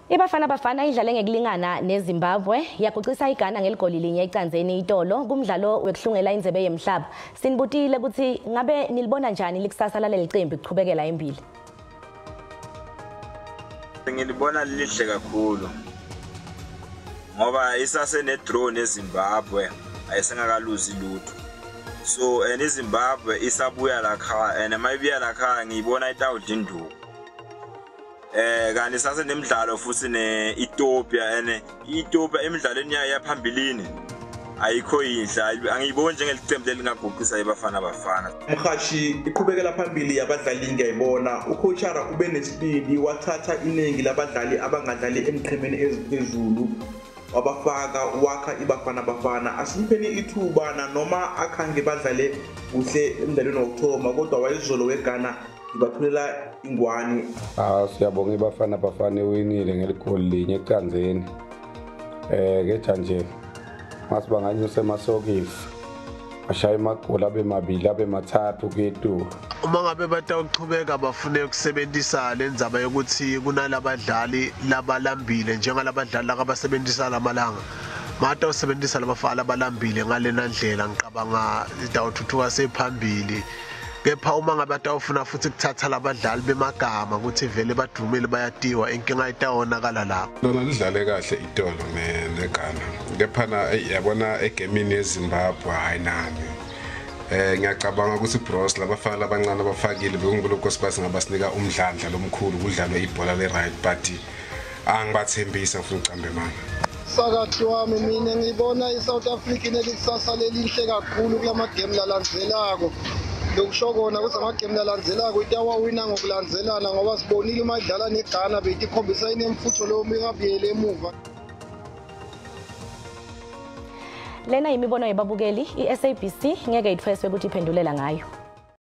IBafana Bafana idlale ngekulingana neZimbabwe yagucisa iGhana ngeligoli linye ecanzeni itolo kumdlalo wekuhlungela indzebe yemhlaba. Sinibutile ukuthi ngabe nilibona njani likusasa laleli cembu kuchubekela embili. Ngilibona lihle kakhulu ngoba isase ne-draw neZimbabwe ayisengakaluzi lutho. So and iZimbabwe isabuya la khaya and mayibuya la khaya ngiyibona itawudla induku. Kanti sase nemidlalo futhi ne-Ethiopia and Ethiopia emidlalweni yayo yaphambilini ayikho yinhle, angiyiboni njengelicembu lelingaguqisa iBafana Bafana. Mhashi iqhubekela phambili abadlali ngiyayibona ucoachara ube nesibindi wathatha iningi labadlali abangadlali emqhemeni eziphezulu wabafaka wakha iBafana Bafana. Asimpheni ithuba noma akhange badlale kuhle emdlalweni wokuthoma kodwa wayizolo weGhana ibathulela ingwani. Siyabonga iBafana Bafana ewinile ngeligoli linye ecanzeni. Keja nje masibanganyuse emasokisi ashaya amagoli abe mabili abe mathathu kuyetulu. Uma ngabe batawuchubeka bafune ukusebenzisa le ndzaba yokuthi kunalabadlali labalambile njengalabadlali abasebenzisa lamalanga batawusebenzisa labafana labalambile ngalena ndlela ngicabanga itawuthuthuka sephambili. Kepha uma ngabe batawufuna futhi kuthatha labadlali bemagama ukuthi vele badumile bayatiwa inkinga itawonakala lapho. Lona lidlale kahle itolo neGhana kepha na yabona egemini yeZimbabwe hayi nami. Ngiyacabanga ukuthi Bros labafana abancane abafakile bekungulokho sibasingabasinika umdlandla lomkhulu kudlalwe ibhola le right but angibathembisa ngifuna ucambe manje. Sakathi wami mina ngibona iSouth Africa inelikusasa lelihle kakhulu kulamagame lalandzelako. Lokusho kona ukuthi amagame lalandzelako itawawina ngokulandzelana ngoba sibonile uma idlala neGhana beyikhombisa inemfutho lo mingabuyele emuva. Lena imibono yebabukeli iSABC ngeke ithweswe ukuthi iphendulela ngayo.